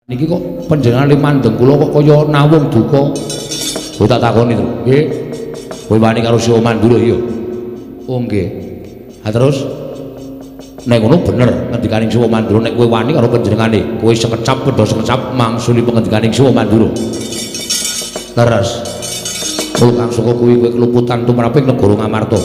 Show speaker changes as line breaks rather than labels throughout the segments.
Niki kok panjenengan limandeng kula kok kaya nawung duka. Kowe tak takoni to. Nggih. Kowe wani karo Siwa Mandura iya. Oh nggih. Ha terus nek ngono bener ngendikaning Siwa Mandura, nek kowe wani karo panjenengane, kowe sekecap padha sekecap mangsuli pengendikaning Siwa Mandura. Leres. Kula kang saka kuwi kowe keluputan tumraping negara Ngamarta.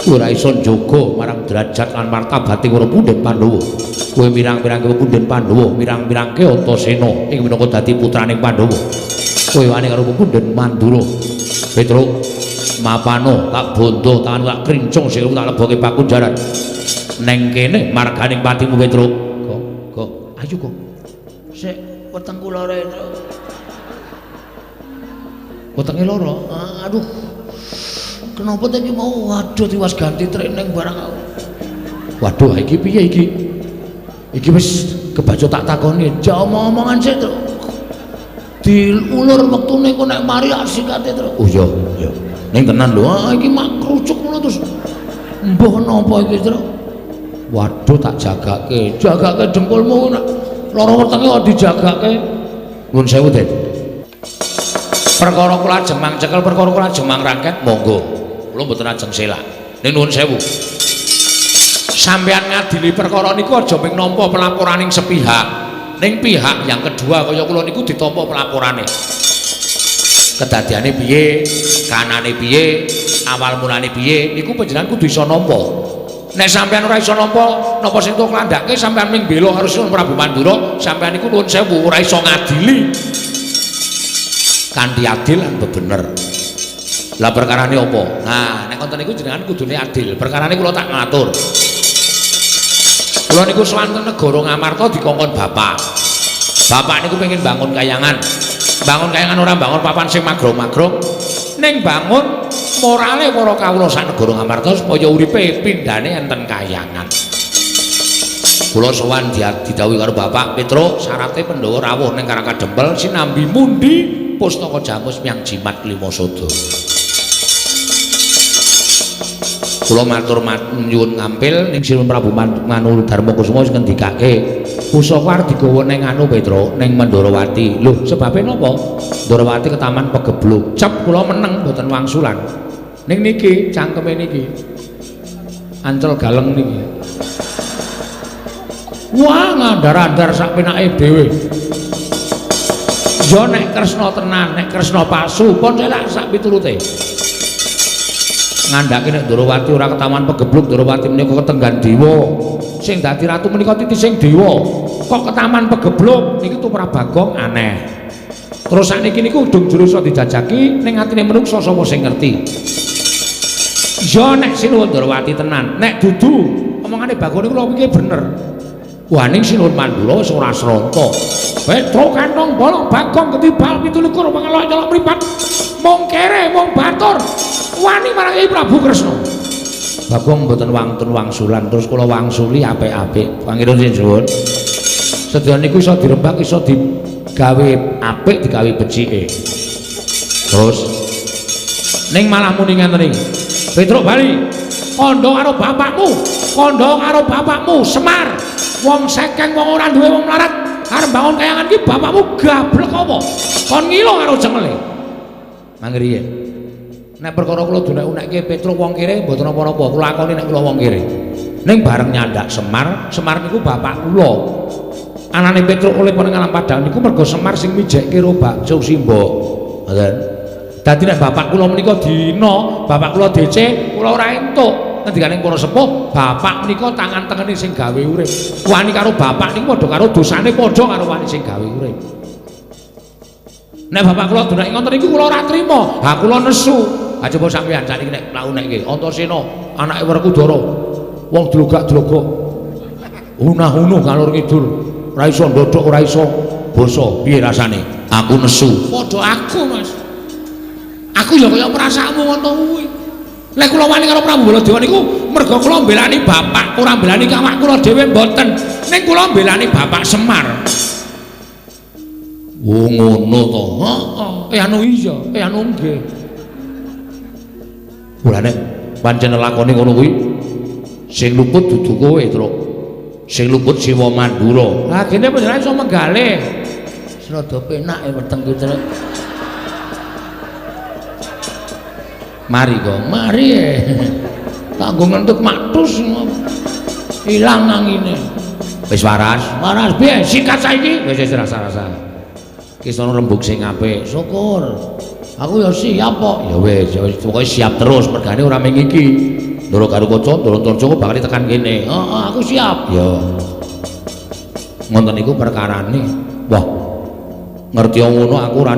Kowe ora iso njaga marang derajat lan martabate para punden Pandhawa. Kowe mirang-mirangke punden Pandhawa, mirang-mirangke Antasena ing minangka dadi putraning Pandhawa. Kowe wani karo punden Mandura. Petruk, mapano tak bondo tangan tak krincung sikilmu tak leboke pakunjaran. Neng kene marganing patimu Petruk. Kok, kok, ayo kok.
Sik wetengku lara, Truk.
Wetenge lara?
Aduh. Kenapa tadi mau waduh tiwas ganti training barang aku.
Waduh, iki piye iki? Iki wis kebaca tak takoni.
Ja omong-omongan sik, Truk. Diulur wektune kok nek mari asikate, Truk.
Oh iya, iya. Ning tenan lho,
ah iki mak krucuk ngono terus. Mbuh napa iki, Truk?
Waduh tak jagake.
Jagake dengkulmu nek lara wetenge kok dijagake.
Nuwun sewu, Den. Perkara kula ajeng mang cekel, perkara kula ajeng mang rangket, monggo. Kula mboten ajeng selak. Ning nuwun sewu. Sampeyan ngadili perkara niku aja mung nampa pelaporaning sepihak. Ning pihak yang kedua kaya kula niku ditampa pelaporane. Kedadiane piye, kanane piye, awal mulane piye, niku panjenengan kudu iso nampa. Nek sampeyan ora iso nampa, napa sing tok klandhake sampeyan ming bela karo Sinuwun Prabu Mandura, sampeyan niku nuwun sewu ora iso ngadili kanthi adil lan bebener. Lah perkarane apa? Nah, nek ngoten niku jenengan kudune adil. Perkarane kula tak ngatur. Kula niku sowan teng negara Ngamarta dikongkon bapak. Bapak niku pengen bangun kayangan. Bangun kayangan ora bangun papan sing magrong-magrong, ning bangun morale para kawula sak negara Ngamarta supaya uripe pindhane enten kayangan. Kula sowan didhawuhi karo bapak, Petruk, syarate Pandhawa rawuh ning Karang Kadempel sinambi mundi pustaka jamus miang jimat klima sada. Kula matur nyuwun ngampil ning Sinuwun Prabu Manu Darma Kusuma wis ngendikake pusaka arep digawa ning anu Petruk, ning Mandrawati. Lho, sebabe napa? Ndrawati ketaman pegebluk. Cep kula meneng mboten wangsulan. Ning niki cangkeme niki. Ancel galeng niki. Wah, ngandar-andar sak penake dhewe. Ya nek Kresna tenan, nek Kresna palsu, pun selak sak piturute. Ngandhake nek Ndrawati ora ketaman pegebluk, Ndrawati menika ketenggan dewa. Sing dadi ratu menika titising dewa. Kok ketaman pegebluk niki tumrap Bagong aneh. Terus sakniki niku dung jero iso dijajaki ning atine menungsa sapa sing ngerti. Ya nek Sinuwun Ndrawati tenan, nek dudu omongane Bagong niku kula pikir bener. Wah ning Sinuwun Mandura wis ora sronta. Petruk kantong bolong Bagong ketibal 27 pengelok nyolok mripat. Mung kere mung batur wani marang Kyai Prabu Kresna. Bagong mboten wantun wangsulan, terus kula wangsuli apik-apik. Pangeran suwun. Sedaya niku iso dirembak, iso digawe apik, digawe becike. Terus ning malah muni ngenten iki. Petruk bali, kandha karo bapakmu, kandha karo bapakmu Semar. Wong sekeng wong ora duwe wong mlarat, arep bangun kayangan iki bapakmu gablek apa? Kon ngilo karo cengele. Mangriye. Nek perkara kula dunek-unekke Petruk wong kere mboten napa-napa, kula lakoni nek kula wong kere. Ning bareng nyandak Semar, Semar niku bapak kula. Anane Petruk oleh ning alam padang niku mergo Semar sing mijekke ro bakso simbok. Ngoten. Dadi nek bapak kula menika dina, bapak kula DC, kula ora entuk. Ngendikaning para sepuh, bapak menika tangan tengene sing gawe urip. Wani karo bapak niku padha karo dosane padha karo wani sing gawe urip. Nek bapak kula dunake ngoten niku kula ora trima. Ha kula nesu. Ha coba sampeyan sakniki nek lakunekke Antasena anake Werkudara wong dlogak-dlogok hunah-hunuh ngalor ngidul ora iso ndodhok ora iso basa piye rasane? Aku nesu.
Padha aku, Mas. Aku ya kaya perasaanmu ngono kuwi. Lek kula wani karo Prabu Baladewa niku mergo kula mbelani bapak, ora mbelani awak kula dhewe mboten. Ning kula mbelani bapak Semar.
Oh ngono to.
Heeh. Anu iya, anu nggih.
Ora nek pancen lakone ngono kuwi sing luput dudu kowe, Truk. Sing luput Siwa Mandura.
Lah kene panjenengan iso menggalih.
Rada penak e weteng ki, Truk. Mari kok, mari e. Tak nggo ngentut maktus ilang angine. Wis waras, waras piye? Sikat saiki. Wis wis rasa-rasa. Ki sono rembug sing apik. Syukur. Aku ya siap kok. Ya wis, ya wis pokoke siap terus mergane ora mung iki. Ndoro karo kaca, ndoro Antareja kok bakal tekan kene. Heeh, aku siap. Ya. Ngoten niku perkarane. Wah. Ngerti ngono aku ora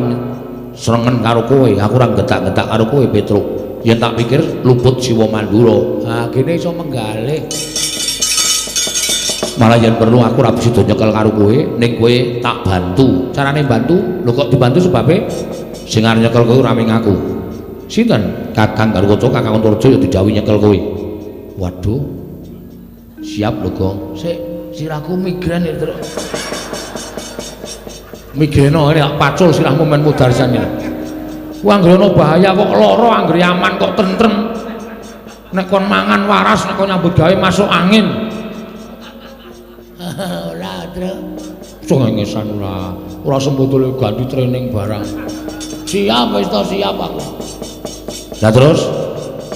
srengen karo kowe, aku ora getak-getak karo kowe, Petruk. Yen tak pikir luput Siwa Mandura. Ha, kene iso menggalih. Malah yen perlu aku ora bisa nyekel karo kowe, ning kowe tak bantu. Carane bantu? Lho kok dibantu sebabe sing arep nyekel kowe ora mung aku. Sinten? Kakang Garukaca, Kakang Antareja ya didhawuhi nyekel kowe. Waduh. Siap lho, Gong. Sik, sirahku migrain ya, Truk. Migreno nek pacul sirahmu men mudarsan iki. Ku anggere ana bahaya kok lara, anggere aman kok tentrem. Nek kon mangan waras, nek kon nyambut gawe masuk angin. Ora, Truk. Cengengesan ora. Ora sembotole ganti training barang. Siap wis to, siap aku. Lah terus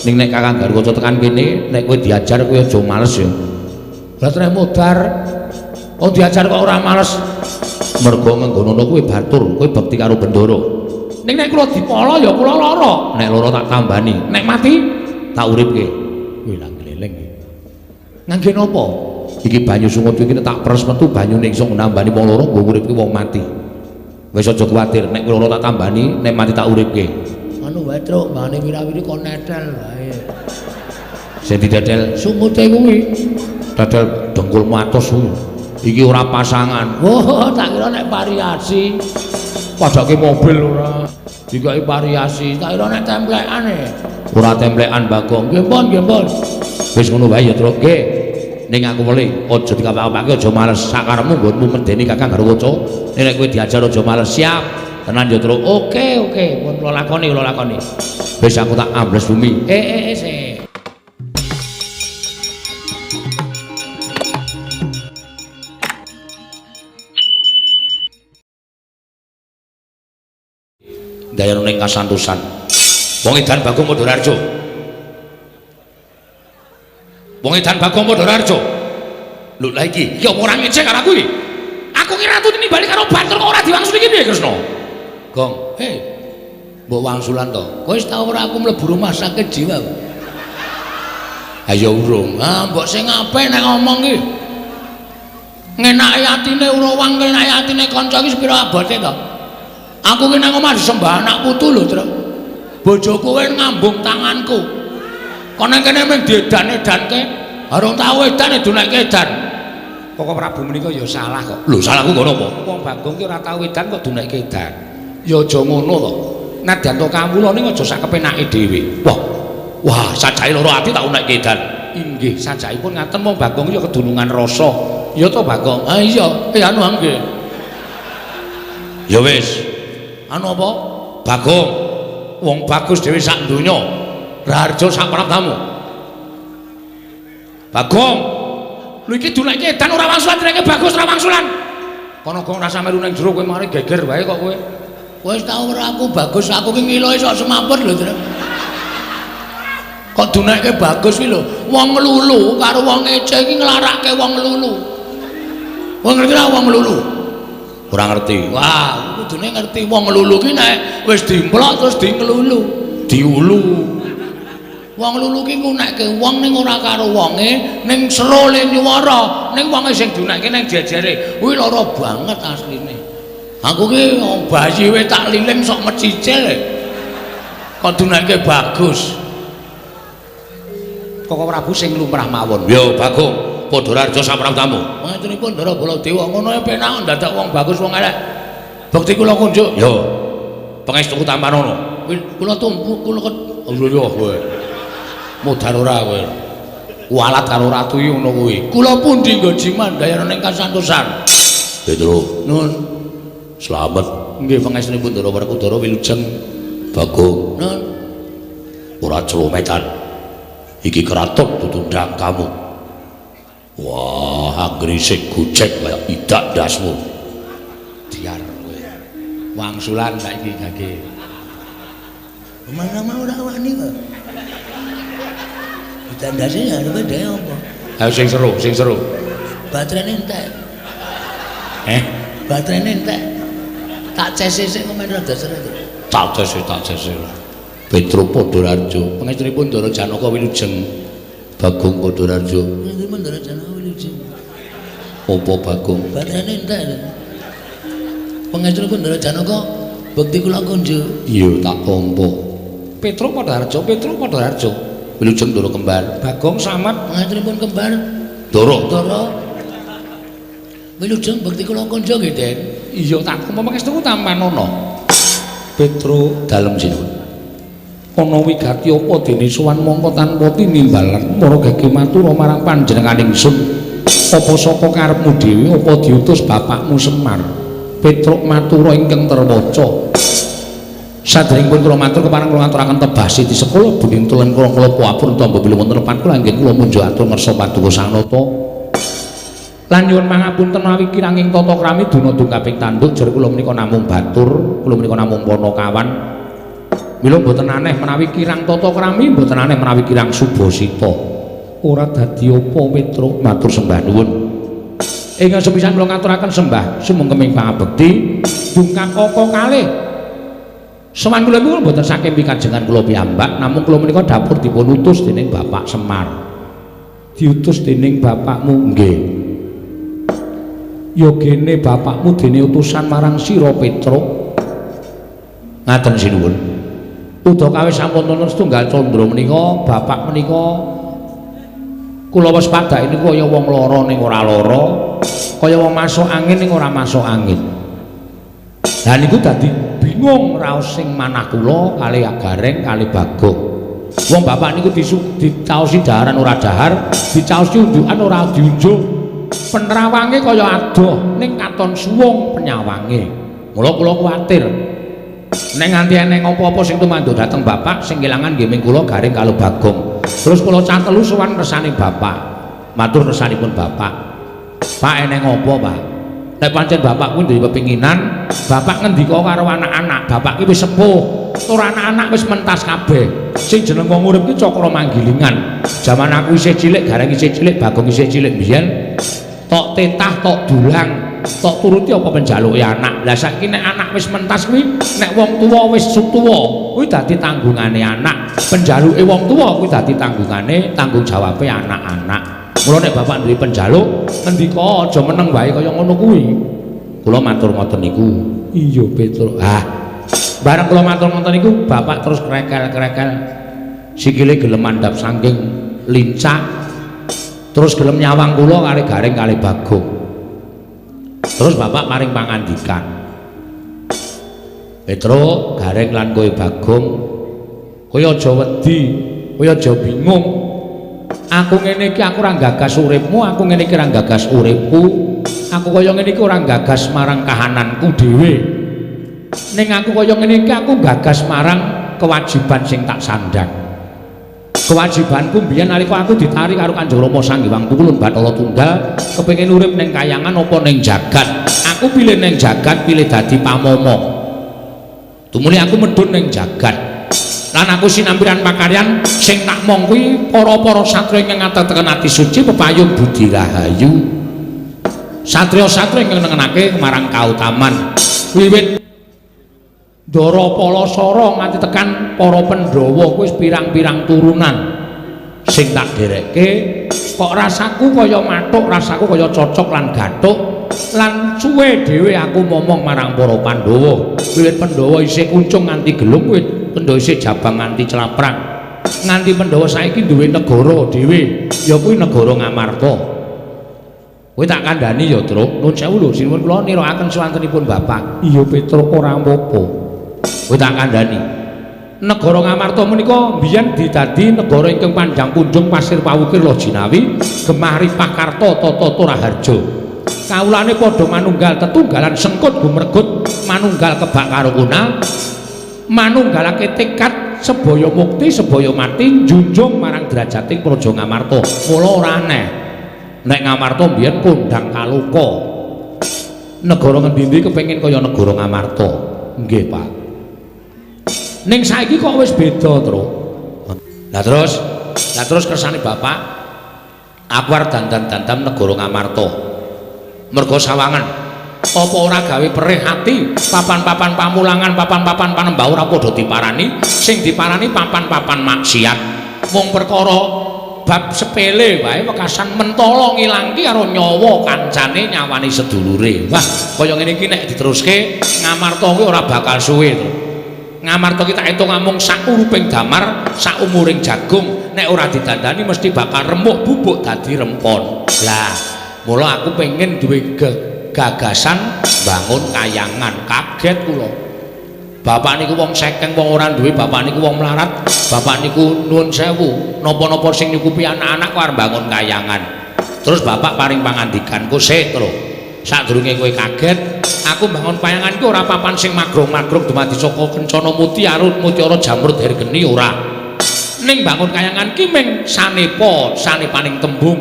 ning nek Kakang Garukaca tekan kene, nek kowe diajar kowe aja males ya. Lah terus modar. Oh diajar kok ora males. Mergo ngenggonono kuwi batur, kowe bekti karo Bendara. Ning nek kula dipala ya kula lara. Nek lara tak tambani, nek mati tak uripke. Kuwi lah gleleng. Ngangge napa? Iki banyu sungut iki tak peres metu banyune iso nambani wong lara nggo uripke wong mati. Wis aja kuwatir, nek lara tak tambani, nek mati tak uripke. Anu wae, Truk, mbane wirawiri kon netel wae. Sing didedel sungute kuwi. Dedel dengkulmu atos kuwi. Iki ora pasangan. Oh, tak kira nek variasi. Padake mobil ora. Dikai variasi, tak kira nek templekan e. Ora templekan, Bagong. Nggih pun, nggih pun. Wis ngono wae ya, Truk. Nggih. Ning aku welih, aja dikapak-kapake, aja males. Sakarepmu nggonmu medeni Kakang Garukaca. Nek kowe diajar aja males. Siap. Tenan ya, Truk. Oke, oke. Pun kula lakoni, kula lakoni. Wis aku tak ambles bumi. Sik. Dayana ning kasantosan. Wong edan Bagong Padhararjo. Wong edan Bagong Padhararjo. Lho lha iki, iki apa ora ngecek karo aku iki? Aku ki ratu tinimbali karo Batur kok ora diwangsuli iki piye, Kresna? Gong, hei. Mbok wangsulan to. Kowe wis tau ora aku mlebu rumah sakit jiwa? Ha ya urung. Ah, mbok sing apik nek ngomong ki. Ngenaki atine Urawang, ngenaki atine kanca iki sepira abote to? Aku ki nang omah disembah anak putu lho, Truk. Bojoku kowe ngambung tanganku. Kon nang kene mung diedan-edanke, arung tau edan edunekke edan. Koko Prabu menika ya salah kok. Lho, salahku nggo napa? Wong Bagong ki ora tau edan kok dunekke edan. Ya aja ngono to. Nadyan to kawula ning aja sak kepenake dhewe. Wah. Wah, sajake loro ati tak unekke edan. Inggih, sajakipun ngaten wong Bagong ya kedunungan rasa. Ya to, Bagong? Ha iya, anu nggih. Ya wis. Anu apa? Bagong. Wong bagus dhewe sak donya. Raharja sak praptamu. Bagong. Lho iki dunekke edan ora wangsulan, jenenge bagus ora wangsulan. Kono gong rasa melu ning jero kowe mari geger wae kok kowe. Kowe wis tau ora aku bagus, aku ki ngiloe sok semaput lho, Truk. Kok dunekke bagus ki lho. Wong nglulu karo wong ngece iki nglarake wong nglulu. Wong ngerti ora wong nglulu? Ora ngerti. Wah, kudune ngerti wong nglulu ki nek wis dimplok terus di nglulu, diulu. Wong nglulu ki ngunekke wong ning ora karo wonge, ning sero le nyuwara, ning wonge sing diunekke ning jejere. Kuwi lara banget asline. Aku ki bayi wae tak liling sok mecicil. Kok dunekke bagus. Koko Prabu sing lumrah mawon. Yo, Bagong, Padhararja sapraptamu. Pangestunipun Ndara Baladewa ngono e penak ndadak wong bagus wong elek. Bekti kula kunjuk. Yo. Pangestuku tampanono. Kula tumpu kula iya kowe. Modar ora kowe. Kualat karo ratu iki ngono kuwi. Kula pundi nggo jiman dayana ning kasantosan. Petro. Nun. Slamet. Nggih pangestunipun Ndara Werkudara wilujeng. Bagong. Nun. Ora celometan. Iki keraton tutundang kamu. Wah, anggere sing gojek kaya idak ndasmu. Diar kowe. Wangsulan saiki gage.
Mana mau ora wani kok. Ditandase ya arepe dhewe apa?
Ayo sing seru, sing seru.
Baterainé entek.
Eh,
Baterainé entek. Tak cese sik kok men rada seru.
Tak cese, tak cese. Petro Padharjo, pangestunipun Ndara Janaka wilujeng Bagong Padharjo.
Pangestunipun Ndara Janaka wilujeng.
Apa Bagong?
Baterainé entek. Pangestunipun Ndara Janaka bekti kula kunjuk.
Iya, tak tampa. Petro Padharjo, Petro Padharjo. Wilujeng Ndara kembar. Bagong Slamet
Pangestunipun kembar
Ndara.
Ndara. Wilujeng bekti kula kunjuk nggih, Den.
Iya, tak tampa pangestuku tampanana. Petro dalem sinuwun. Ana wigati apa dene sowan mongko tanpa tinimbalan para gege matura marang panjenengan ingsun. Apa saka karepmu dhewe apa diutus bapakmu Semar? Petruk matura ingkang terwaca. Sadèrèngipun kula matur kepareng kula ngaturaken tebah siti sekolah buning tulen kula kelapa apun tamba bilih wonten lepan kula anggen kula munjuk atur ngersa paduka Sang Nata. Lan nyuwun pangapunten menawi kiranging tata krami duna dungkaping tanduk jer kula menika namung batur, kula menika namung panakawan. Mila mboten aneh menawi kirang tata krami, mboten aneh menawi kirang subasita. Ora dadi apa Petruk matur sembah nuwun. Ingkang sepisan kula ngaturaken sembah sumengkeming pangabekti dungkap kaka kalih. Sowan kula niku mboten saking pikajengan kula piyambak, namung kula menika dapur dipun utus dening Bapak Semar. Diutus dening bapakmu nggih. Ya gene bapakmu dene utusan marang sira Petruk. Ngaten sinuwun. Udakawis sampun wonten setunggal candra menika bapak menika kula wis padhake niku kaya wong lara ning ora lara, kaya wong masuk angin ning ora masuk angin. Lah niku dadi bingung raos sing manah kula kalih Gareng kalih Bagong. Wong bapak niku dicaosi daharan ora dahar, dicaosi unjukan ora diunjuk. Penerawange kaya adoh ning katon suwung penyawange. Mula kula kuwatir. Nek nganti eneng apa-apa sing tumanduk dhateng bapak sing kelangan nggih ming kula Gareng karo Bagong. Terus kula cah telu sowan kersane bapak. Matur kersanipun bapak. Pak eneng apa, Pak? Nek pancen bapak kuwi duwe pepinginan, bapak ngendika karo anak-anak, bapak ki wis sepuh, tur anak-anak wis mentas kabeh. Sing jeneng wong urip ki cakra manggilingan. Jaman aku isih cilik, Gareng isih cilik, Bagong isih cilik biyen tok tetah tok dulang, tok turuti apa penjaluke anak. Lah saiki nek anak wis mentas kuwi, nek wong tuwa wis tuwa, kuwi dadi tanggungane anak. Penjaluke wong tuwa kuwi dadi tanggungane, tanggung jawabe anak-anak. Mula nek bapak duwe penjaluk, ngendika aja meneng wae kaya ngono kuwi. Kula matur ngoten niku. Iya, Petruk. Ah. Bareng kula matur ngoten niku, bapak terus krekel-krekel. Sikile gelem mandhap saking lincah. Terus gelem nyawang kula kalih Gareng kalih Bagong. Terus bapak paring pangandikan. Petruk, Gareng lan kowe Bagong, kowe aja wedi, kowe aja bingung. Aku ngene iki aku ora gagas uripmu, aku ngene iki ora gagas uripku. Aku kaya ngene iki ora gagas marang kahananku dhewe. Ning aku kaya ngene iki aku gagas marang kewajiban sing tak sandang. Kewajibanku biyen nalika aku ditarik karo Kanjeng Rama Sang Hyang Pukulun Bathara Tunggal, kepengin urip ning kayangan apa ning jagat. Aku pilih ning jagat, pilih dadi pamomo. Tumuli aku medhun ning jagat. Lan aku sinampiran pakaryan sing tak mong kuwi para-para satriya ingkang ngateteken ati suci pepayung budi rahayu. Satriya-satriya ingkang nengenake marang kautaman. Wiwit Ndara Palasara nganti tekan para Pandhawa kuwi pirang-pirang turunan sing tak derekke kok rasaku kaya mathuk, rasaku kaya cocok lan gathuk lan suwe dhewe aku momong marang para Pandhawa. Wiwit Pandhawa isih kuncung nganti gelung, wiwit Pandhawa isih jabang nganti claprang, nganti Pandhawa saiki duwe negara dhewe, ya kuwi negara Ngamarta. Kowe tak kandhani ya, Truk. Nuwun sewu lho, sinuwun kula nirakaken swantenipun bapak. Iya, Petruk, ora apa-apa. Kowe tak kandhani. Negara Ngamarta menika biyen didadi negara ingkang panjang punjung pasir pawukir Lojinawi, gemah ripah karta tata Toraharja. Kawulane padha manunggal tetunggalan sengkut gumregut manunggal kebak karo kunal, manunggalake tekad sebaya mukti sebaya mati njunjung marang derajating Praja Ngamarta. Mula ora aneh nek Ngamarta biyen kondang kaloka. Negara ngendi-endi kepengin kaya negara Ngamarta. Nggih, Pak. Ning saiki kok wis beda, Truk. Lah terus kersane Bapak aku arep dandan-dandan negara Ngamarta. Merga sawangan apa ora gawe perih ati papan-papan pamulangan, papan-papan panembah ora padha diparani, sing diparani papan-papan maksiat. Mung perkara bab sepele wae wekasan mentala ngilangke karo nyawa kancane, nyawane sedulure. Wah, kaya ngene iki nek diteruske Ngamarta kuwi ora bakal suwe to. Ngamarta ki tak etung amung sak uruping damar, sak umuring jagung, nek ora didandani mesti bakal remuk bubuk dadi rempon. Lah, mula aku pengen duwe gagasan bangun kayangan. Kaget kula. Bapak niku wong sekeng, wong ora duwe, bapak niku wong melarat, bapak niku nuwun sewu, napa-napa sing nyukupi anak-anak kok arep bangun kayangan. Terus bapak paring pangandikan, "Ku sik, Tru. Sadurunge kowe kaget, aku bangun kayangan ki ora papan sing magrong-magrong dumadi saka kencana mutiara, mutiara jamrud hergeni ora. Ning bangun kayangan ki ming sanepa, sanepaning tembung.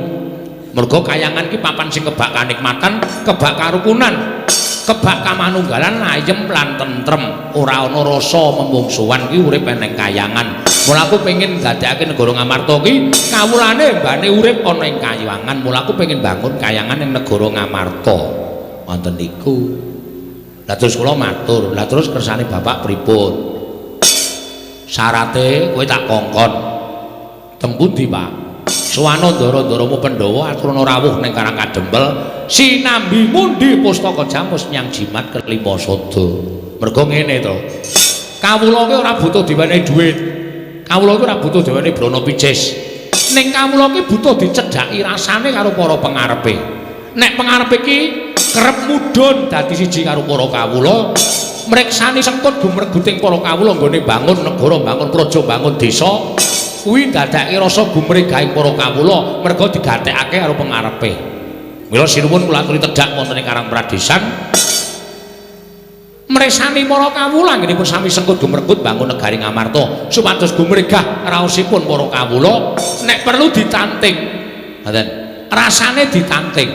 Mergo kayangan ki papan sing kebak kanikmatan, kebak karukunan, kebak kamanunggalan, ayem lan tentrem, ora ana rasa memungsuhan ki urip eneng kayangan. Mula aku pengen ndadekake negara Ngamarta ki kawulane mbane urip ana ing kayangan. Mula aku pengen bangun kayangan ing negara Ngamarta." Wonten niku. Lah terus kula matur, "Lah terus kersane Bapak pripun?" "Syarate kowe tak kongkon." "Teng pundi, Pak?" "Suwana ndara-ndaramu Pandhawa aturana rawuh ning Karang Kadempel sinambi mundi pustaka jamus nyang jimat kelima sada." Mergo ngene to. Kawula ki ora butuh diwenehi dhuwit. Kawula ki ora butuh diwenehi brana picis. Ning kawula ki butuh dicedhaki rasane karo para pengarepe. Nek pengarepe ki kerep mudhun dadi siji karo para kawula, mriksani sengkut gumreguting para kawula nggone bangun negara, bangun praja, bangun desa, kuwi ndadekake rasa gumregahing para kawula merga digatekake karo pengarepe. Mila sinuwun kula aturi tedhak wonten ing Karang Pradesan mresani para kawula anggenipun sami sengkut gumregut bangun negari Ngamarta supados gumregah raosipun para kawula, nek perlu ditanting. Ngoten. Rasane ditanting.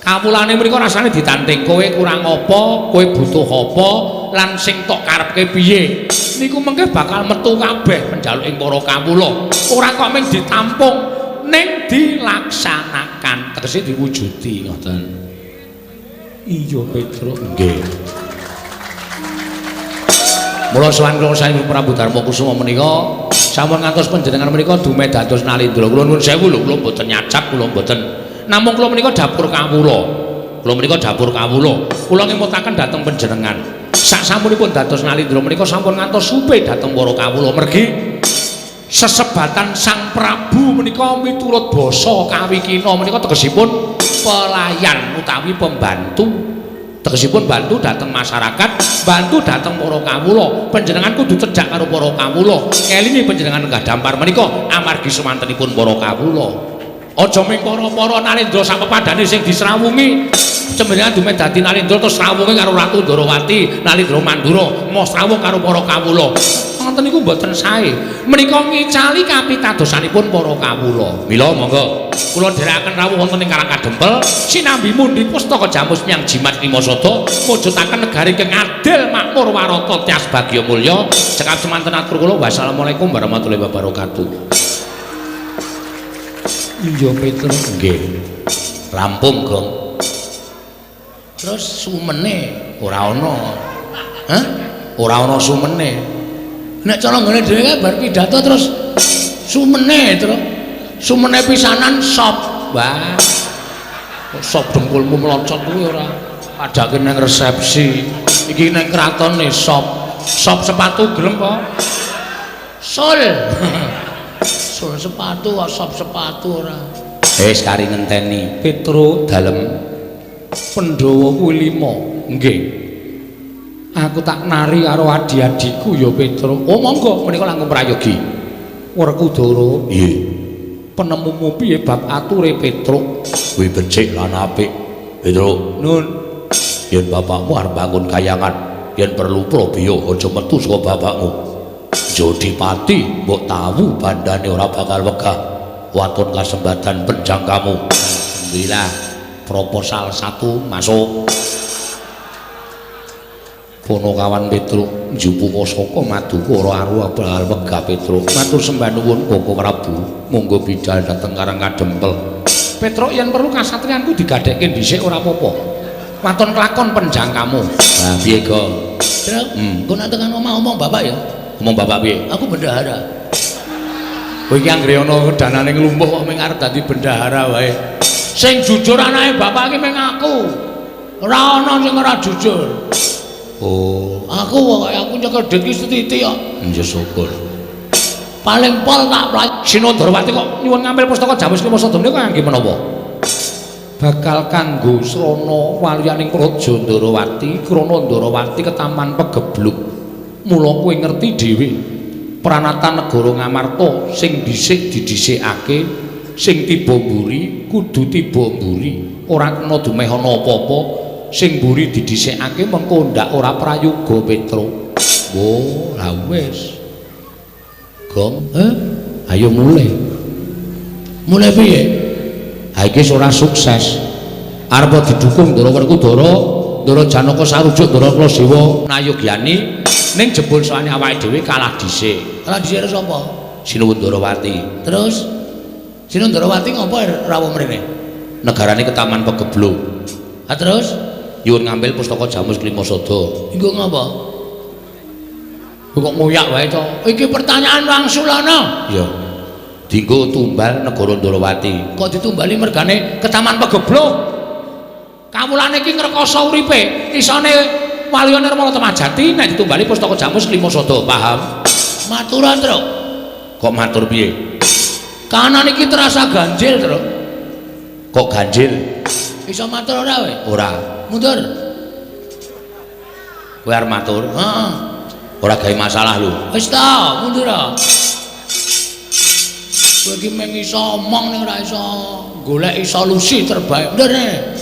Kawulane mriku rasane ditanting, kowe kurang apa, kowe butuh apa, lan sing tok karepke piye. Niku mengke bakal metu kabeh penjaluking para kawula. Ora kok mung ditampung, ning dilaksanakan, tegese diwujudi ngoten. Iya, Petruk. Nggih. Mula sowan kula saking Prabu Darma Kusuma menika sampun ngantos panjenengan menika dumedados Nalindra. Kula nuwun sewu lho, kula mboten nyacap, kula mboten. Namung kula menika dapur kawula. Kula menika dapur kawula. Kula ngemutaken dhateng panjenengan. Sak sampunipun dados Nalindra menika sampun ngantos supe dhateng para kawula mergi sesebatan Sang Prabu menika miturut basa kawikina menika tegesipun pelayan utawi pembantu. Tegesipun bantu dhateng masyarakat, bantu dhateng para kawula. Panjenengan kudu cedhak karo para kawula. Ngelingi panjenengan lenggah dampar menika amargi semantenipun para kawula. Aja mung para-para Nalindra sapepadane sing disrawungi. Panjenengan dumeh dadi Nalindra terus srawunge karo Ratu Ndorowati, Nalindra Mandura, mau srawung karo para kawula. Ngoten niku mboten sae. Menika ngicali kapitadosanipun para kawula. Mila monggo kula dherekaken rawuh wonten ing Karang Kadempel sinambi mundi pustaka jamus nyang jimat lima sada mujudaken negari ingkang adil makmur warata tias bagya mulya. Cekap semanten atur kula, wassalamualaikum warahmatullahi wabarakatuh. Iya, Petro. Nggih. Rampung, Gong. Terus sumene ora ana. Hah? Ora ana sumene.
Nek cara nggone dhewe kae bar pidato terus sumene, Tru. Sumene pisanan sop.
Wah. Kok sop dengkulmu melocot kuwi ora padake nang resepsi. Iki nang kratone sop. Sop sepatu gelem kok.
Sul. Sul sepatu kok sop sepatu ora.
Wis kari ngenteni Petro dalem Pandhawa kuwi 5. Nggih. Aku tak nari karo adi-adiku ya, Petro. Oh, monggo menika langkung prayogi. Werkudara. Nggih. Penemumu piye bab ature, Petruk? Kuwi becik lan apik. Petruk, nun. Yen bapakmu arep bangun kayangan, yen perlu probio aja metu saka bapakmu. Jodipati mbok tawu bandane ora bakal wegah. Waton kasembatan penjangkamu. Alhamdulillah, proposal 1 masuk. Ponokawan Petruk njupuka saka Madukara aruwa bal wegah Petruk. Matur sembah nuwun Koko Prabu, monggo bidal dhateng Karang Kadempel. Petruk yen perlu kasatriyanku digadhekke dhisik ora apa-apa. Waton kelakon penjangkamu. Lah piye, Go?
Truk, engko nek tekan omah omong bapak ya.
Omong bapak piye?
Aku bendahara.
Kowe iki anggere ana danane nglumpuh kok mung arep dadi bendahara wae.
Sing jujur anake bapak iki mung aku. Ora ana sing ora jujur.
Oh,
aku pokoke aku nyekel duit iki sethithik kok.
Ya syukur.
Paling pol tak play.
Sinundrawati kok nyuwun ngambil pustaka Jamus Lima Sada menika kangge menapa? Bakal kanggo srana waliyaning Praja Ndarawati, krana Ndarawati ketaman pegebluk. Mula kowe ngerti dhewe pranatan negara Ngamarta sing dhisik didhisikake, sing tiba mburi kudu tiba mburi, ora kena dumeh ana apa-apa. Sing mburi didhisikake mengko ndak ora prayoga Petruk. Oh, lah wis. Gong, ayo mulih.
Mulih piye?
Ha iki ora sukses. Arep didukung Ndara Werkudara, Ndara Janaka sarujuk Ndara Kaladewa Nayogyani ning jebul soane awake dhewe kalah dhisik.
Kalah dhisik sapa?
Sinuwun Ndarawati.
Terus Sinuwun Ndarawati ngopo rawuh mrene?
Negarane ketaman pegebluk.
Ha terus
nyuwun ngambil pustaka Jamus Klima Sada.
Engko ngopo?
Kok ngoyak wae to? Iki pertanyaan wangsulana.
Iya. Dinggo tumbal negara Ndarawati.
Kok ditumbali mergane ketaman pegebluk? Kawulane iki ngrekoso uripe. Isane Waluya Nirmala Temajati nek ditumbali pustaka Jamus Klima Sada, paham?
Maturan, Truk.
Kok matur piye?
Kanan iki terasa ganjil, Truk.
Kok ganjil?
Iso matur ora kowe?
Ora.
Mundur.
Kowe arep matur?
Heeh.
Ora gawe masalah lho.
Wis ta, mundur ah. Kowe iki mung iso omong ning ora iso goleki solusi terbaik. Mundur ne.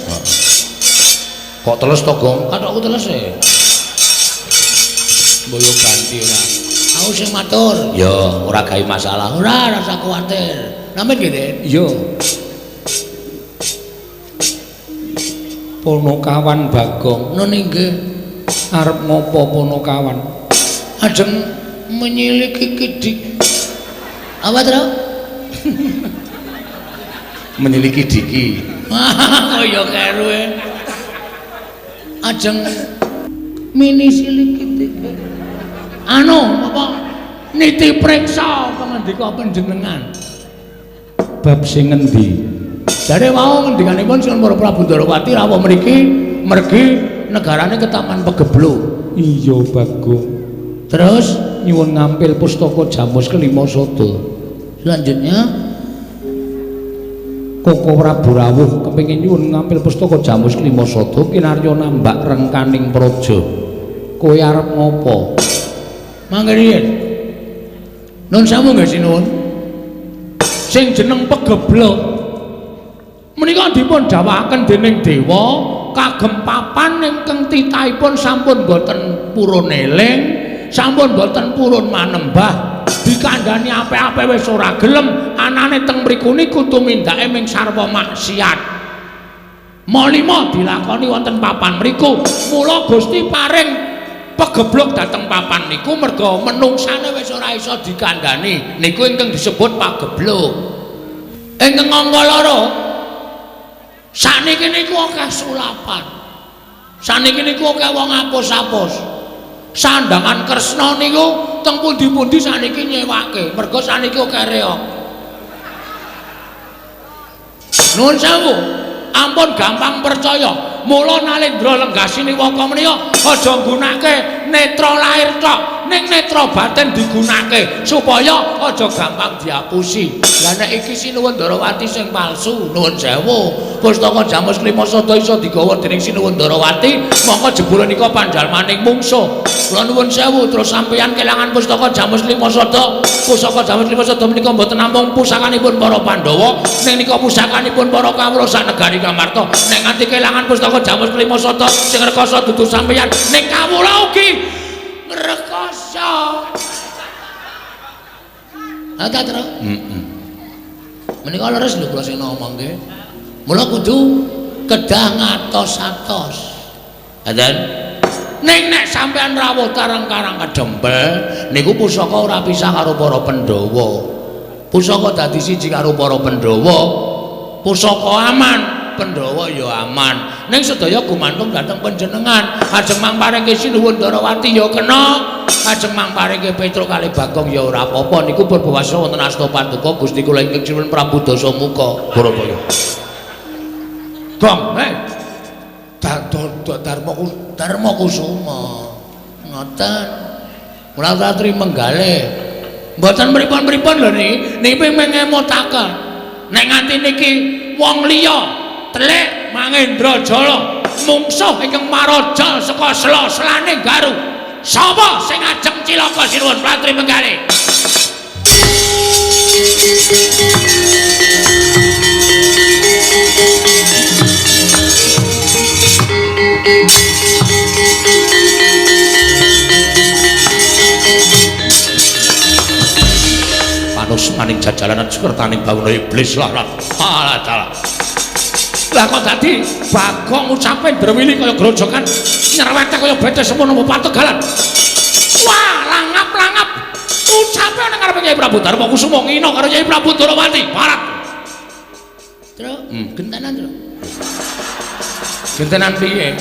Kok teles to, Gong?
Kathokku teles e.
Mbok yo ganti ora.
Aku sing matur.
Ya, ora gawe masalah.
Ora, rasa kuwatir. Nampen nggih, Den?
Iya. Ponokawan Bagong,
nun inggih.
Arep ngopo Ponokawan?
Ajeng menyiliki kidik. Apa, Tru?
Menyiliki diki.
Oh ya keru e. Ajeng mini siliki diki.
Anu apa? Niti preksa pangandika panjenengan.
Bab sing ngendi?
Jare wau ngendikanipun Sinuwun Para Prabu Ndarawati rawuh mriki mergi negarane ketaman pegebluk.
Iya, Bagong.
Terus
nyuwun ngampil pustaka Jamus Kelima Sada.
Selanjutnya
Koko Prabu rawuh kepengin nyuwun ngampil pustaka Jamus Kelima Sada kinarya nambak rengkaning praja. Kowe arep ngopo?
Mangke riyen. Nun sewu nggih Sinuwun.
Sing jeneng pegebluk menika dipun dawuhaken dening dewa kagem papan ingkang titahipun sampun boten purun eling, sampun boten purun manembah, dikandhani apik-apik wis ora gelem, anane teng mriku niku tumindake ming sarwa maksiat. Malima dilakoni wonten papan mriku. Mula Gusti paring pegebluk dhateng papan niku merga menungsane wis ora iso dikandhani. Niku ingkang disebut pagebluk. Ingkang angka loro, sakniki niku akeh sulapan. Sakniki niku akeh wong apus-apus. Sandangan Kresna niku teng pundi-pundi sakniki nyewake, merga sakniki akeh reog. Nuwun sewu, ampun gampang percaya. Mula Nalendra Lenggasini Waka menika aja nggunakake netra lahir tok, ning netra batin digunakake supaya aja gampang diapusi.
Lah nek iki Sinuwun Ndarawati sing palsu, nuwun sewu. Pustaka Jamus Klima Sada iso digawa dening Sinuwun Ndarawati, mongko jebule nika panjalmaning mungsuh. Kula nuwun sewu, terus sampeyan kelangan pustaka Jamus Klima Sada. Pusaka Jamus Klima Sada menika mboten namung pusakanipun para Pandhawa, ning nika pusakanipun para kawula sak negari Ngamarta.
Nek nganti kelangan pustaka Jamus Klima Sada sing rekoso dudu sampeyan, ning kawula ugi ngrekoso.
Ha ta, Tru? Heeh. Menika leres lho kula sing ngomongke. Mula kudu kedah ngatos-atos. Ngaten? Ning nek sampean rawuh tareng Karang Kedempel niku pusaka ora pisah karo para Pandhawa. Pusaka dadi siji karo para Pandhawa. Pusaka aman, Pandhawa ya aman. Ning sedaya gumantung dhateng panjenengan. Ajeng mangparengke Sinuwun Ndarawati ya kena, ajeng mangparengke Petruk kalih Bagong ya ora apa-apa. Niku purba wasa wonten asta paduka Gusti kula ingkang Sinuwun Prabu Dasamuka. Bharataya. Gong, hei. Darma Kusuma. Ngoten. Mula Ratri menggalih. Mboten mripun-mripun lho niki, niki mengemutaken. Nek nganti niki wong liya telik Mangendrajala mungsuh ingkang maraja saka sela-selane Garu. Sapa sing ajeng cilaka Sinuwun Ratri menggalih? Panus maning jajalanan sekertaning bawana iblis lah lah. Alah dalah. Lah kok dadi Bagong ucape ndrewili kaya grojokan nyerwete kaya bete semono pategalan. Wah, langap-langap ucape nang ngarepe Kyai Prabu Darma Kusuma ngina karo Kyai Prabu Ndarawati. Parat. Truk, gentenan, Truk. Gentenan piye?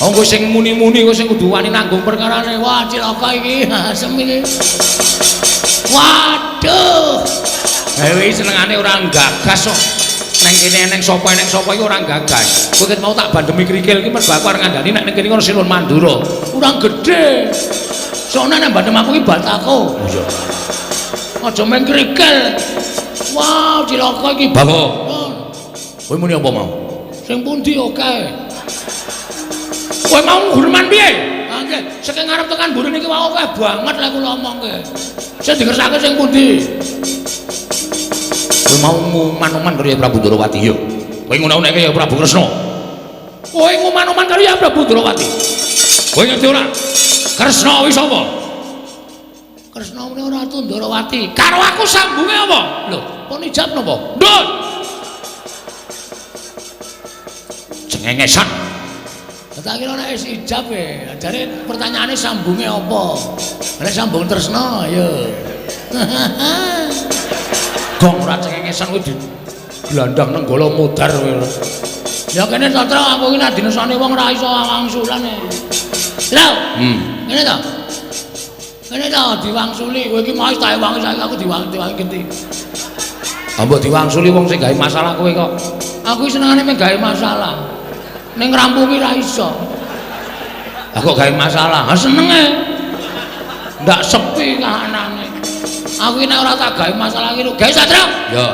Monggo sing muni-muni kok sing kudu wani nanggung perkarane. Wah, cilaka iki, asem iki. Waduh. Dewe senengane ora gagas kok. Neng kene eneng sapa iki ora gagas. Kowe ket mau tak bandemi krikil iki mergo aku arep ngandani nek ning kene ono Sinuwun Mandura. Kurang gedhe. Soalnya nek bandem aku iki batako. Iya. Aja main krikil. Wah, cilaka iki. Bagong. Kowe muni apa mau? Sing pundi oke. Kowe mau ngurman piye? Ha nggih, saking ngarep tekan mburi niki wae akeh banget lek kula omongke. Sing dikersake sing pundi? Kowe mau nguman-uman karo Prabu Ndarawati ya. Kowe ngono-ngono ya Prabu Kresna. Kowe nguman-uman karo ya Prabu Ndarawati. Kowe ngerti ora? Kresna kuwi sapa? Kresna muni Ratu Ndarawati. Karo aku sambunge apa? Lho, pun ijab napa? Ndut. Cengengesan. Tak kira nek wis ijab e. Jare pertanyaane sambunge apa? Nek sambung tresna ya. Gong ora cengengesan kuwi digelandang nenggala mudhar kowe. Ya kene to, Truk, aku iki nek dinesane wong ora iso wangsulan e. Lho. Ngene to. Ngene to diwangsuli, kowe iki mau tak wangi saiki aku diwangi genti. Ah mbok diwangsuli wong sing gawe masalah kowe kok. Aku senengane mung gawe masalah. Ning ngrampungi ra iso. Lah kok gawe masalah? Ha senenge. Ndak sepi kahanane. Aku iki nek ora tak gawe masalah iki gawe Satria. Ya.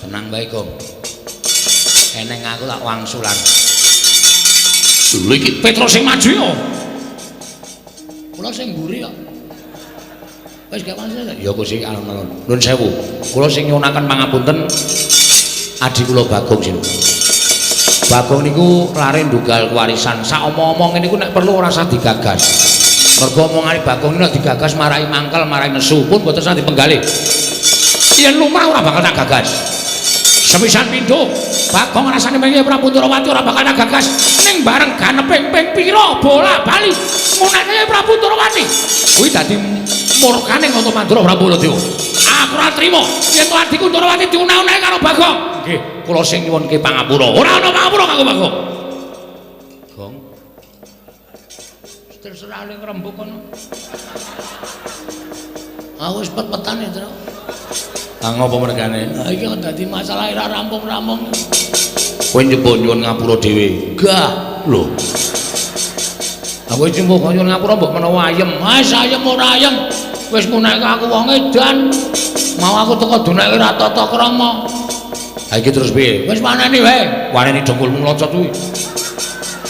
Tenang wae, Gong. Eneng aku tak wangsulan. Lho iki Petro sing maju yo. Kula sing mburi kok. Wis gak wangsulan. Ya Gusti alon-alon. Nuwun sewu. Kula sing nyuwunaken pangapunten adi kula Bagong sing. Bagong niku lare ndugal kewarisan. Sak omong-omong niku nek perlu ora usah digagas. Mergo omongane Bagong niku nek digagas marai mangkel, marai nesu pun mboten usah dipenggalih. Yen lumrah ora bakal tak gagas. Sepisan pindho, Bagong rasane mengke Prabu Ndarawati ora bakal tak gagas. Ning bareng ganeping ping pira bola-bali ngunake Prabu Ndarawati. Kuwi dadi murkane Nata Mandura Prabu Baladewa. Aku ora trima yen to adhiku Ndarawati diunah-unahi karo Bagong. Nggih, kula sing nyuwunke pangapura. Ora ana pangapura kanggo Bagong. Gong. Terserah ning rembug kono. Aku wis pet-petan ya, Truk. Ah ngopo mergane? Ha iki kok dadi masalah ora rampung-rampung. Kowe njupuk nyuwun ngapura dhewe. Gah, lho. Aku iki mbok nyuwun ngapura mbok menawa ayem. Wis ayem ora ayem. Wis munake aku wong edan. Mau aku teko dunake ora tata krama. Ha iki terus piye? Wis waneni wae. Waneni dengkulmu nglocot kuwi.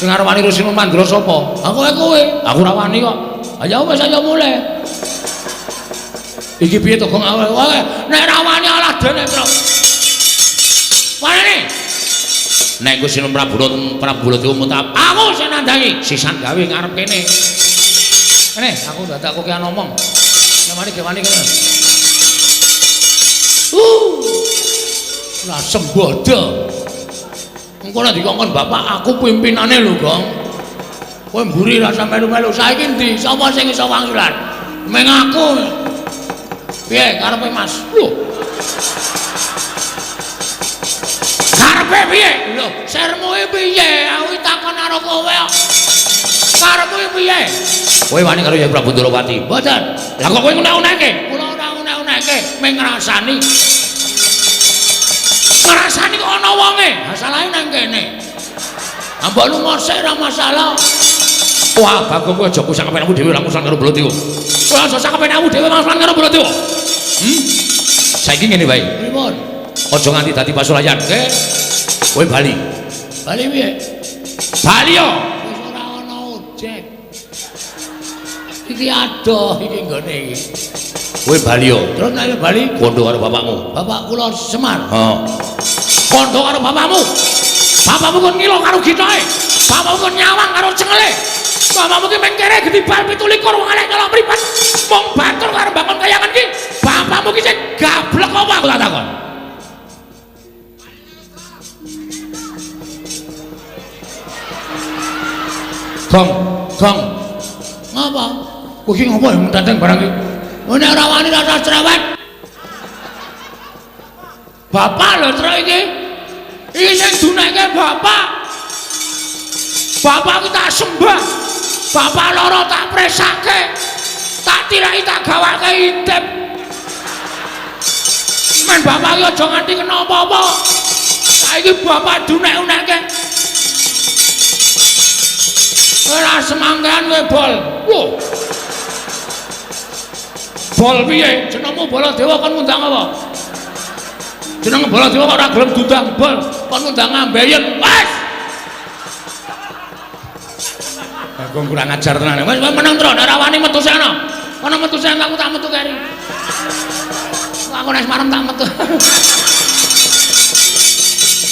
Sing arep wani Sinuwun Mandura sapa? Aku wae kowe. Aku ora wani kok. Ha ya wis ayo mulih. Iki piye to Gong? Wae nek ora wani alah dene, Truk. Waneni. Nek Gusti Sinuwun Prabu Baladewa mutap, aku sing nandangi. Sisan gawe ngarep kene. Kene, aku dadak kokean omong. Nek wani ge wani kene. Lah sembodo. Engko nek dikongkon bapak aku pimpinane lho, Gong. Kowe mburi ra sampe melu-melu. Saiki endi? Sapa sing iso wangsulan? Meng aku. Piye karepe Mas? Lho. Karepe piye? Lho, sermu piye? Aku takon karo kowe kok. Karepmu piye?
Kowe wani karo Yai Prabu Ndorowati?
Mboten.
Lah kok kowe ngunek-unekke?
Kula ora ngunek-unekke, mung ngrasani.
Ngrasani kok ana wonge.
Masalahe nang kene. Mbok lunga sik ora masalah.
Wah, Bagong kowe aja kusang kepenakmu dhewe langsung karo Baladewa. Kowe aja sak kepenakmu dhewe langsung karo Baladewa. Saiki ngene wae.
Pripun?
Aja nganti dadi pasulayan.
Nggih.
Kowe bali.
Bali piye?
Bali yo.
Wis ora ana ojek. Iki adoh iki nggone iki.
Kowe bali yo.
Terus nek bali
kondo karo bapakmu.
Bapak kula Semar.
Heeh. Kondo karo bapakmu. Bapakmu kon ngilo karo gitoke. Bapakmu kon nyawang karo cengele. Bapakmu ki mengkere gedibal 27 wong elek nyolok mripat. Wong batur karo bangun kayangan ki. Bapakmu ki sing gablek apa aku tak takon. Gong, gong.
Ngapa?
Kowe iki ngopo yang menteteng barang iki?
Nek ora wani rasa cerewet. Bapak lho truk iki. Iki sing dunekke bapak. Bapak ki tak sembah. Bapak loro tak presake. Tak tirai tak gawake intip. Men bapak ki aja nganti kena apa-apa. Saiki bapak dunek-unekke. Ora semangkean kowe bol.
Lho. Bol piye? Jenengmu Baladewa kon ngundang apa? Jeneng Baladewa kok ora gelem diundang bol, kon ngundang ambeien. Wes. Bagong kurang ajar tenan.
Wes meneng tro, nek ora wani metu seno. Kono metu seno aku tak metu keri. Aku nek marem tak metu.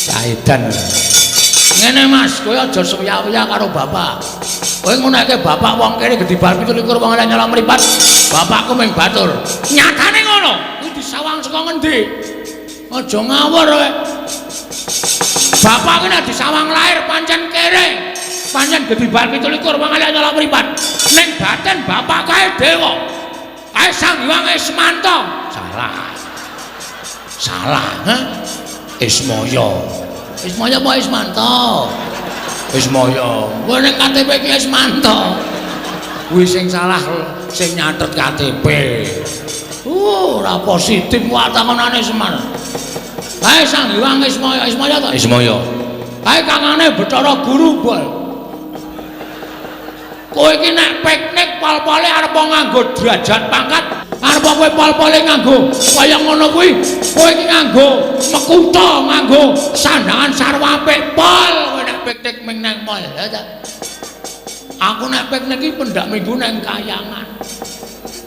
Saedan.
Ngene Mas, kowe aja suya-uya karo bapak. Kowe nguneke bapak wong kene gedibal 27 wong elek nyolong mripat. Bapakku mung batur.
Nyatane ngono. Kuwi disawang saka ngendi?
Aja ngawur kowe.
Bapak ki nek disawang lahir pancen kere. Pancen gedibal 27 wong elek nyolong mripat. Ning batin bapak kae dewa. Kae Sang Hyang Ismanto. Salah. Salah, ha? Ismaya.
Ismaya apa Ismanto?
Ismaya.
Kowe ning KTP ki Ismanto.
Kuwi sing salah sing nyatet KTP.
Ora positif wae takonane Semar. Kae Sang Hyang Ismaya, Ismaya to?
Ismaya.
Kae kangane Bathara Guru, Bol. Kowe iki nek piknik pol-pole arep nganggo derajat pangkat,
arep kowe pol-pole nganggo kaya ngono kuwi, kowe iki nganggo mekutha, nganggo sandangan sarwa apik pol.
Kowe nek piknik ming nang mall, ya ta? Aku nek piknik iki pendak minggu nang kayangan.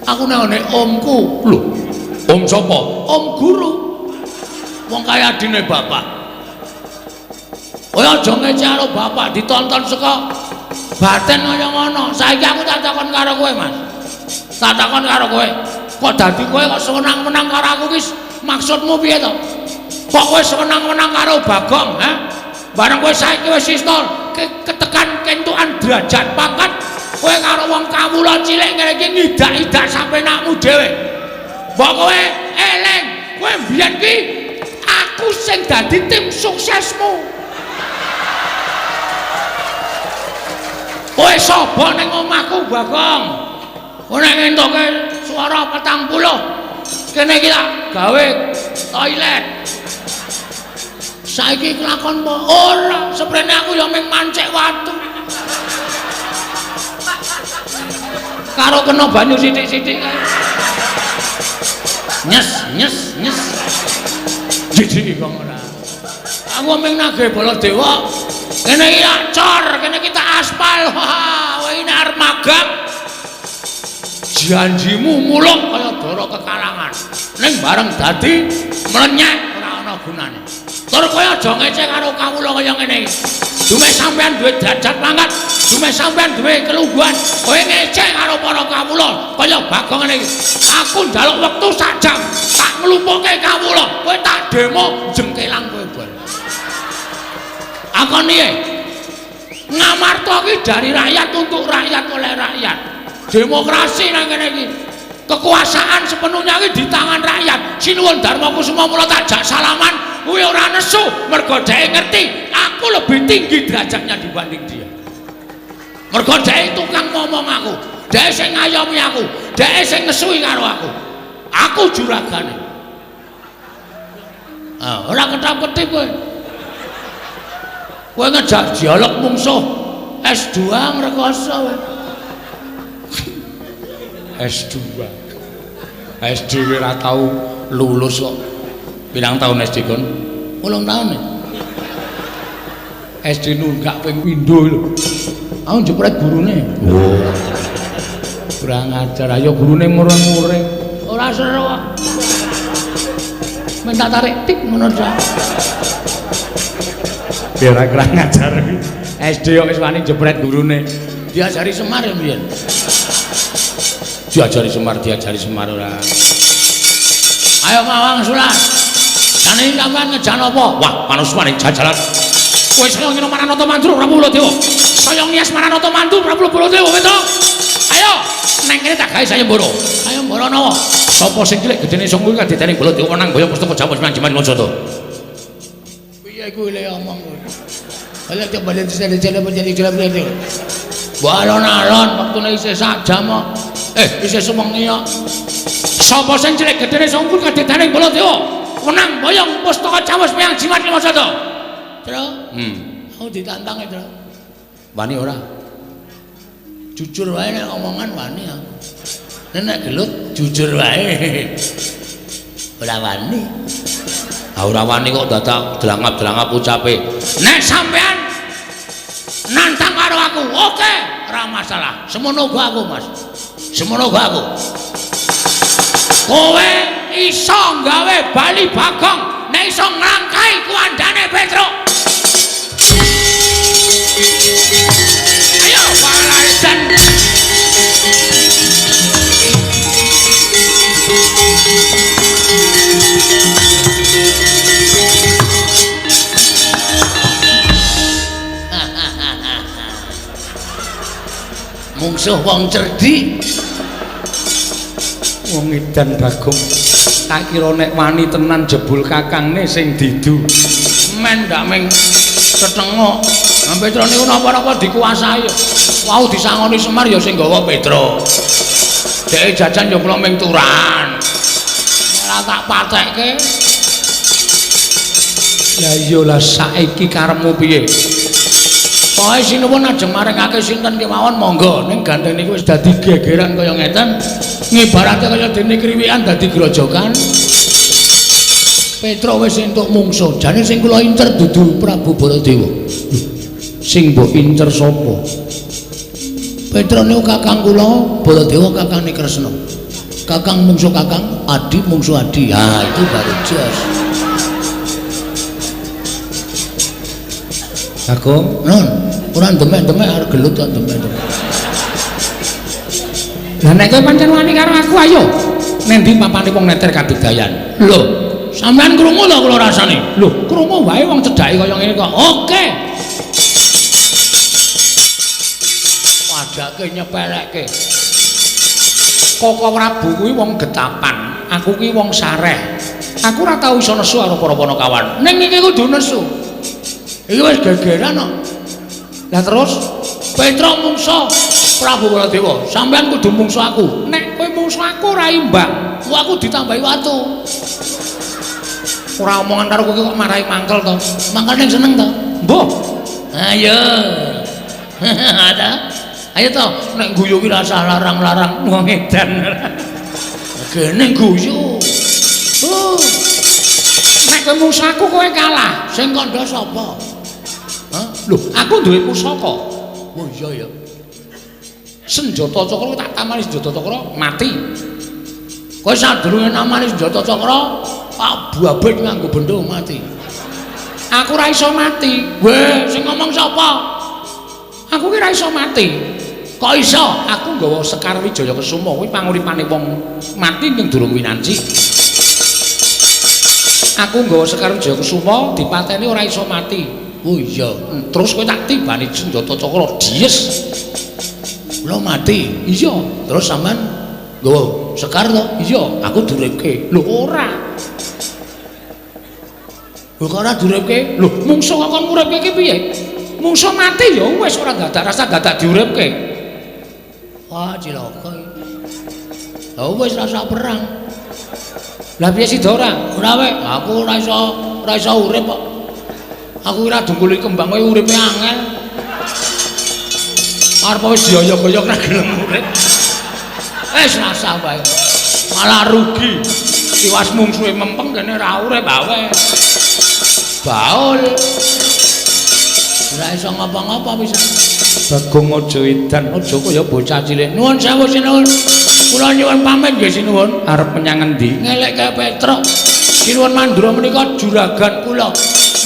Aku nang ngene omku.
Lho, om sapa?
Om guru. Wong kaya adine bapak. Kowe aja ngece karo bapak ditonton saka batin kaya ngono. Saiki aku tak takon karo kowe, Mas. Tak takon karo kowe. Kok dadi kowe kok sewenang-wenang karo aku ki maksudmu piye to? Kok kowe sewenang-wenang karo Bagong, ha? Bareng kowe saiki wis iso ketekan kentukan derajat pangkat, kowe karo wong kawula cilik ngene iki ngidak-idak sampenakmu dhewe. Mbok kowe eling, kowe mbiyen ki aku sing dadi tim suksesmu. Kowe sapa ning omahku, Bagong? Kowe nek ngentuke swara 40, kene iki tak gawe toilet. Saiki kelakon apa? Ora, seprene aku ya mung mancik watu. Karo kena banyu sithik-sithik kae. Nyes, nyes, nyes. Jijik kok ora. Aku mung nagih Baladewa. Kene iki tak cor, kene iki tak aspal. Wah, kowe iki nek arep magang janjimu muluk kaya dara kekalangan. Ning bareng dadi mlenyek ora ana gunane. Tur kowe aja ngece karo kawula kaya ngene iki. Dume sampean duwe derajat pangkat, dume sampean duwe kelungguhan, kowe ngece karo para kawula kaya Bagong ngene iki. Aku njaluk wektu sak jam, tak nglumpuke kawula, kowe tak demo jengkelang kowe bol. Akon piye?
Ngamarta ki dari rakyat untuk rakyat oleh rakyat. Demokrasi nang kene iki. Kekuasaan sepenuhnya ki di tangan rakyat. Sinuwun Darma Kusuma mula tak jak salaman kuwi ora nesu mergo dhek ngerti aku lebih tinggi derajatnya dibanding dia. Mergo dhek tukang ngomong aku, dhek sing ngayomi aku, dhek sing ngesui karo aku. Aku juragane. Ah, ora ketap-ketip kowe. Kowe ngejak dialog mungsuh S2 ngrekoso kowe.
S2. SD ora tau lulus kok. Pirang tahun SD kon?
8 tahun ya.
SD nunggak ping pindho lho.
Aku jepret gurune.
Oh. Kurang ajar, ayo gurune mureng-mureng.
Ora seru kok. Minta tarik tip ngono ta.
Biar kurang ajar. SD kok wis wani jepret gurune.
Diajari Semar ya mbiyen.
Diajari Semar, diajari Semar ora.
Ayo mawang sulat. Jane sampean ngejan apa?
Wah, manusmane jajalan. Kowe saya ngene Maranata Mandura Prabu Baladewa. Saya ngias Maranata Mandura Prabu Baladewa, Petro. Ayo, neng kene tak gawe sayembara.
Sayembara napa?
Sapa sing cilik gedene sing kuwi kadidane Baladewa menang boyong pustaka Jamus Manjiman Mansada.
Piye kuwi le omong kuwi? Ala coba jale. Alon-alon wektune isih sak jam kok. Isih sewengi kok.
Sapa sing cilik gedene sing kuwi kadidane Baladewa menang boyong pustaka Jamus Manjiman Mansada.
Tro. Aku ditantang ya, Tro.
Wani ora?
Jujur wae nek omongan wani aku. Nek gelut jujur wae. Ora wani.
Ha ora wani kok dadak dlangap-dlangap ucape.
Nek sampean nantang karo aku, oke, ora masalah. Semono uga aku, Mas. Semono uga aku. Kowe iso gawe Bali Bagong nek iso nglangkai kuandane Petruk. Ayo walasan. Mungsuh wong cerdik,
wong edan Bagong. Tak kira nek wani tenan jebul kakangne sing didu.
Men ndak ming tetengok. Petro niku napa-napa dikuasai. Wau disangoni Semar ya sing gawa Petro. Dheke jajan ya kula ming turan. Malah tak patekke.
Ya iya lah saiki karepmu piye?
Pokoke sinuwun ajeng maringake sinten kemawon monggo. Ning gandeng niku wis dadi gegeran kaya ngeten. Ngibarate kaya dene kriwikan dadi grojokan. Petro wis entuk mungsuh. Jane sing kula incer dudu Prabu Baladewa.
Sing mbok incer sapa?
Petro niku kakang kula, Baladewa kakangne Kresna. Kakang mungsuh kakang, adi mungsuh adi. Ha, itu baru jos.
Bagong,
non, ora demek-demek arep gelut kok demek-demek.
Lah nek kowe pancen wani karo aku ayo. Neng ndi papane wong neter kabidayan?
Lho, sampean krungu to kula rasane?
Lho, krungu wae wong cedhake kaya ngene kok.
Oke. Padake nyepelekke.
Koko Prabu kuwi wong getapan, aku kuwi wong sareh. Aku ora tau iso nesu karo para panakawan.
Ning iki kudu nesu. Iki wis gegeran kok.
Lah terus
Petro mungsuh Prabu Baladewa, sampean kudu mungsuh aku.
Nek kowe mungsuh aku ora imbang,
ku aku ditambahi watu.
Ora omongan karo kowe kok marahi mangkel to.
Mangkel ning seneng to.
Mbuh.
Ayo. Ada. Ayo to, nek guyu ki rasah larang-larang
wong edan.
Gene guyu.
Nek kowe mungsuh aku kowe kalah.
Sing kandha sapa? Hah?
Lho, aku duwe pusaka.
Oh iya ya.
Senjata cakra tak tamani senjata cakra mati.
Kowe sadurunge namani senjata cakra, tak babet nganggo bendho mati.
Aku ora iso mati.
Weh, sing ngomong sapa?
Aku ki ora iso mati.
Kok iso?
Aku nggawa Sekar Wijaya Kesuma kuwi panguripane wong mati ning durung winanci. Aku nggawa Sekar Wijaya Kesuma dipateni ora iso mati.
Oh iya.
Terus kowe tak tibani senjata cakra dies.
Kula mati.
Iya.
Terus sampean nggawa sekar to?
Iya,
aku duripke.
Lho ora.
Lho kok ora duripke?
Lho mungsuh kok kon nguripke ki piye? Mungsuh mati ya wis ora dadak rasa dadak diuripke.
Wah, cilaka iki. Lah wis rasa perang.
Lah piye sida ora?
Ora wek, aku ora iso urip kok. Aku ora dungkuli kembang kowe uripe angel.
Arep wis dioyok-oyok ora gelem urip.
Wis rasa wae.
Malah rugi. Tiwas mungsuhe mempeng kene ora urip awe.
Baul. Ora iso ngapa-ngapa pisan.
Bagong aja edan, aja kaya bocah cilik.
Nuwun sewu sinuwun. Kula nyuwun pamit nggih sinuwun.
Arep menyang endi?
Ngelekke Petruk. Sinuwun Mandura menika juragan kula.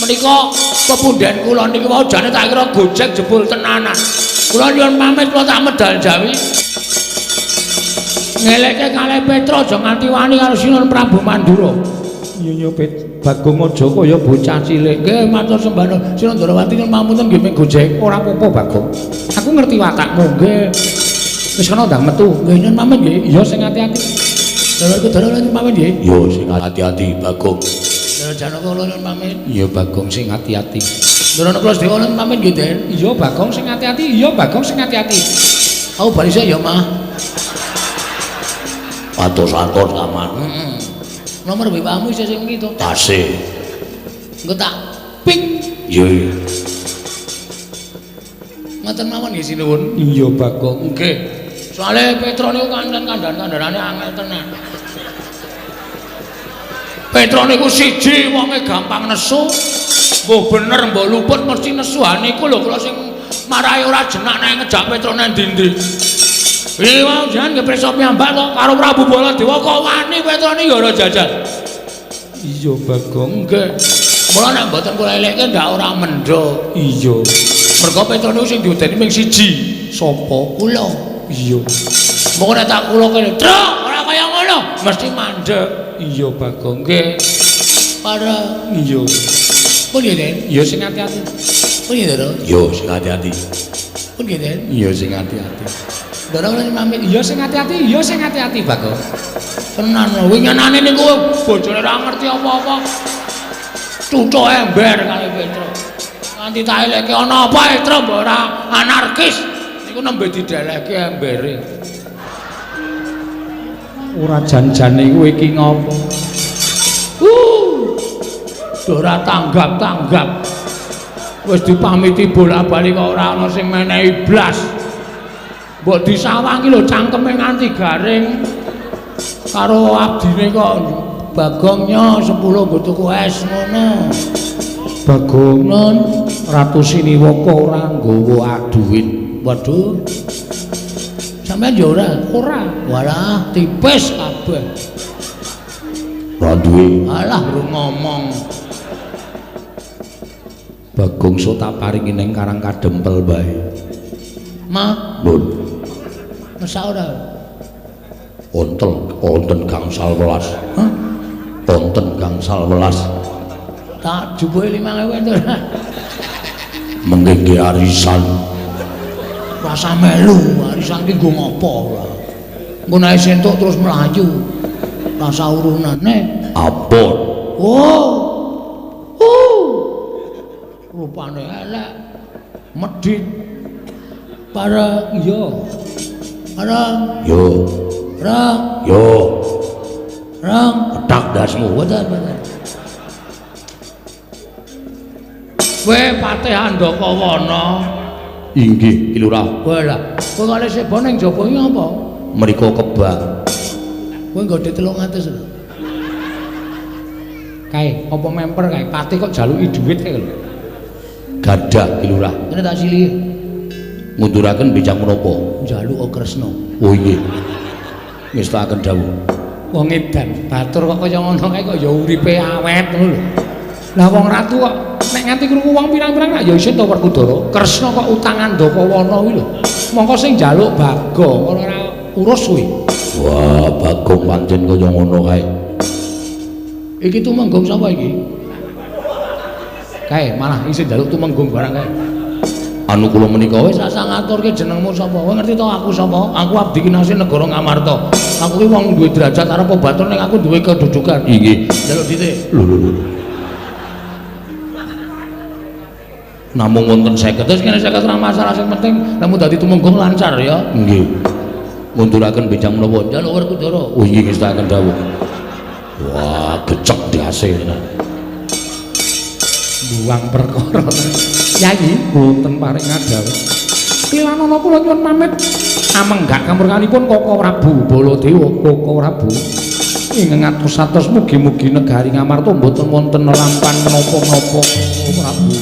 Menika pepundhen kula niki wau jane tak kira gojek jebul tenanan. Kula nyuwun pamit kula tak medal Jawi. Ngelekke kalih Petruk aja nganti wani karo Sinuwun Prabu Mandura.
Iya iya Bagong aja kaya bocah cilik.
Nggih matur sembah nuwun. Sinuwun Ndrawati nyuwun pamunten nggih ming gojek.
Ora apa-apa Bagong. Aku ngerti watakmu nggih. Wis kono ndang metu.
Nggih nyuwun pamit nggih.
Iya sing ati-ati.
Dara Kudara nyuwun pamit nggih.
Iya sing ati-ati Bagong.
Dara Janaka kula nyuwun pamit.
Iya Bagong sing ati-ati.
Dara Nakula Sedewa nyuwun pamit nggih, Den.
Iya Bagong sing ati-ati. Iya Bagong sing ati-ati.
Aku bali sik ya, Mah.
Atos-atos aman.
Heeh. Nomor WA-mu isih sing iki to?
Tasih.
Engko tak ping.
Iya.
Ngoten mawon nggih sinuwun.
Iya Bagong.
Nggih. Soale Petro niku kanten kandhan-kandhanane angel tenan. Petro niku siji wonge gampang nesu. Mbuh bener mbuh luput mesti nesu. Ha niku lho kula sing marahi ora jenak nek ngejak Petro nang ndi-ndi. Iki wau jan kepreso piyambak to karo Prabu Baladewa kok wani Petro niki ora jajal.
Iya Bagong.
Nggih. Mula nek mboten kula elekke ndak ora mendho.
Iya.
Mergo Petro niku sing diudeni ming siji.
Sapa?
Kula.
Iya.
Moko nek tak kula kene, "Truk, ora kaya ngono." Mesti mandek.
Iya Bagong. Nggih.
Para
iya.
Pun nggih, Den.
Iya sing ati-ati.
Pun nggih, Ndara.
Iya sing ati-ati.
Pun nggih, Den.
Iya sing ati-ati.
Ndara kula nyuwun pamit.
Iya sing ati-ati, iya sing ati-ati Bagong.
Tenan winginane niku bojone ora ngerti apa-apa. Cucuk ember kali Petro. Nganti tak elekke ana apa Petro mbok ora anarkis. Niku nembe didelehke embere.
Ora jan-jane kowe iki ngopo?
Ora tanggap-tanggap. Wis dipamiti bola-bali kok ora ana sing menehi blas. Mbok disawangi lho cangkeme nganti garing. Karo abdine kok Bagongnya 10 nggo tuku es ngono.
Bagong
Nun
Ratu Siniwaka ora nggawa dhuwit.
Waduh. Sampeyan ya ora?
Ora.
Walah, tipis kabeh.
Ora duwe.
Alah, ru ngomong.
Bagong so tak paringi ning Karang Kadempel bae.
Ma,
Nun.
Mesak ora?
Ontel, wonten gangsal welas.
Hah?
Wonten gangsal welas.
Tak jupuke 5000 ento.
Mengke nggih arisan.
Rasa melu, arisan ki nggo ngopo ora? Engko nek entuk terus mlayu. Rasa urunane
abot.
Oh. Rupane elek. Medhit. Para
iya.
Para
yo.
Rang.
Yo.
Rang.
Petak dasmu.
Boten, boten. Kowe Patih Andakawana.
Inggih, Ki Lurah.
Walah, kowe kok sebo ning jaba iki apa?
Mriko kebak.
Kowe nggo 300 lho.
Kae, apa memper kae? Patih kok jaluki dhuwit kae lho.
Gadah Ki Lurah.
Kene tak silihi.
Ngunduraken bijang menapa?
Njaluk Kresna.
Oh inggih. Ngestakaken dawuh.
Wong edan, batur kok kaya ngono kae kok ya uripe awet ngono lho. Lah wong ratu kok nek nganti krungu wong pirang-pirang lak ya isin to Werkudara. Kresna kok utang Andakawana kuwi lho. Mongko sing njaluk Bagong ora urus kuwi.
Wah, Bagong pancen kaya ngono kae.
Iki tumenggung sapa iki?
Kae malah isih njaluk tumenggung barang kae. Anu kula menika wis asal ngaturke jenengmu sapa? Kowe ngerti to aku sapa? Aku abdi kinasih negara Ngamarta. Aku ki wong duwe derajat arep batur ning aku duwe kedudukan. Inggih. Njaluk dithik. Lho lho lho. Namung wonten 50. Terus kene 50 ora masalah, sing penting namun dadi tumenggung lancar ya. Nggih. Ngunduraken benjang menapa? Njaluk Werkudara. Oh inggih ngestakaken dawuh. Wah, gecek ndase tenan.
Buang perkara. Yai, wonten paring dawuh. Klilanana kula nyuwun pamit. Amenggak kamurkanipun Koko Prabu Baladewa, Koko Prabu. Ing ngatos-atos mugi-mugi negari Ngamarta mboten wonten lampan menapa-menapa Prabu.